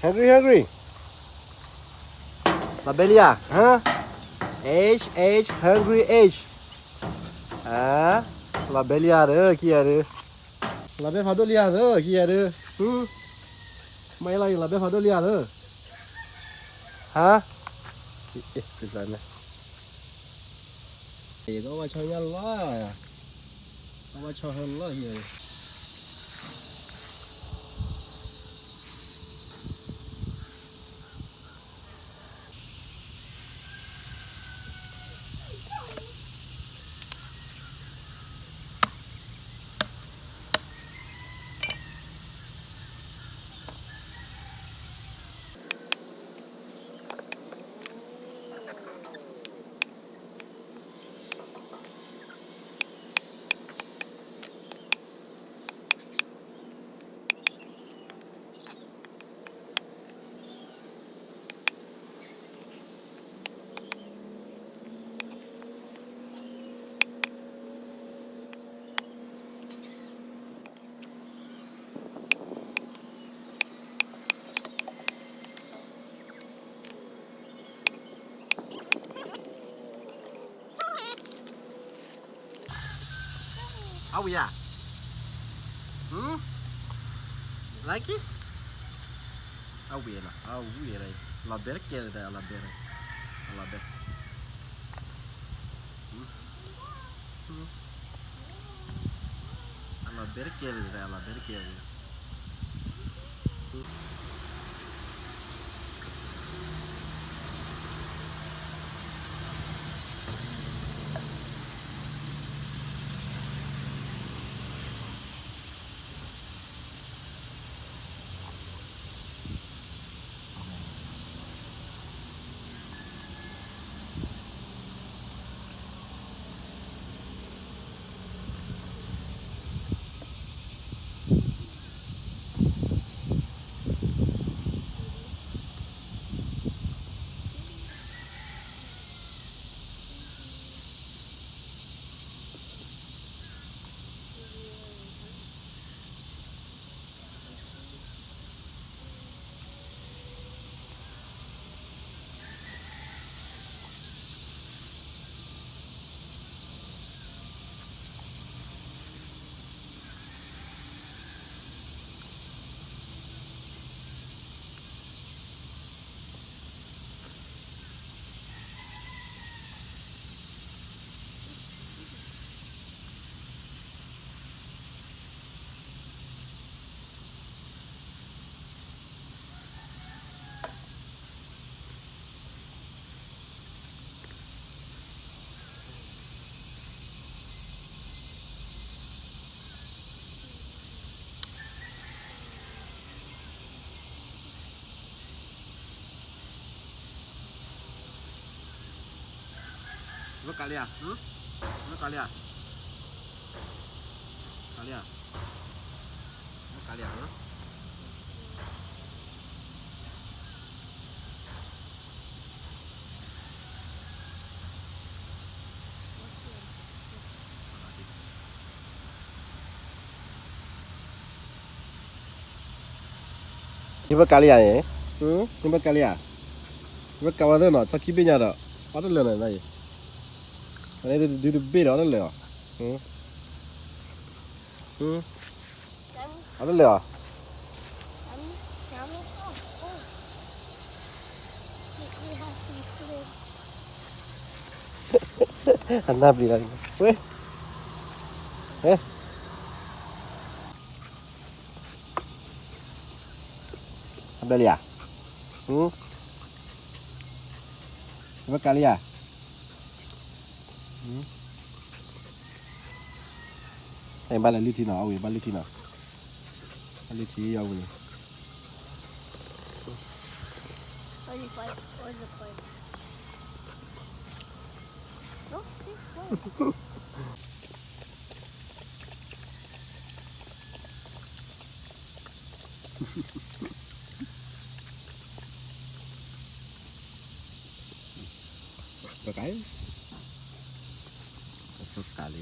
Hungry, hungry. လီၤဘဲလံဧါ, ဟါ? H H, hungry H. လီၤဘဲလံဧါဒီး ခံဂၤဒီး, လီၤဘဲဖးဒိၣ်လံဧါဒီး ခံဂၤဒီး, မ့ၢ်လီၤ လီၤဘဲဖးဒိၣ်လံဧါဒီး, ဟါ? အဝဲဆီညါလီၤ, အဝဲဆီဟဲလီၤ. အဝံၤဧါ, like it, အဝံၤလီၤ, အဝံၤလီၤ, လီၤဘဲတကဲလၢၤဒီး လီၤဘဲ, လီၤဘဲ, လီၤဘဲတကဲလၢၤဒီး လီၤဘဲတကဲလၢၤ. ဝဲကးလံဧါ, ဝဲကးလံဧါ, ကးလံဧါ, ဝဲကးလံဧါ. နဘၣ်ကးလံဧါန့ၣ်, နဘၣ်ကးလံဧါ, နဘၣ်ကးဝဲသ့ၣ်နီၤ ဆီခံဘ့ၣ်ညါဒီး အီၣ်တလၢာ်နီၤ, နဒုးတဘ့ၣ်ဒီးအီၣ်တလၢာ်အီၤ, အီၣ်တလၢာ်အီၤ. Another, wait. Eh? အဘဲလံဧါ, နဘၣ်ကးလံဧါ, ဘၣ်လၢလုၢ်ထံနီၤ, အဝံၤဘၣ်လုၢ်ထံနီၤ, ဘၣ်လုၢ်ထံအဝံၤ. Where's the plane? No, there's a plane. ပကးလံ, ပကးလံ.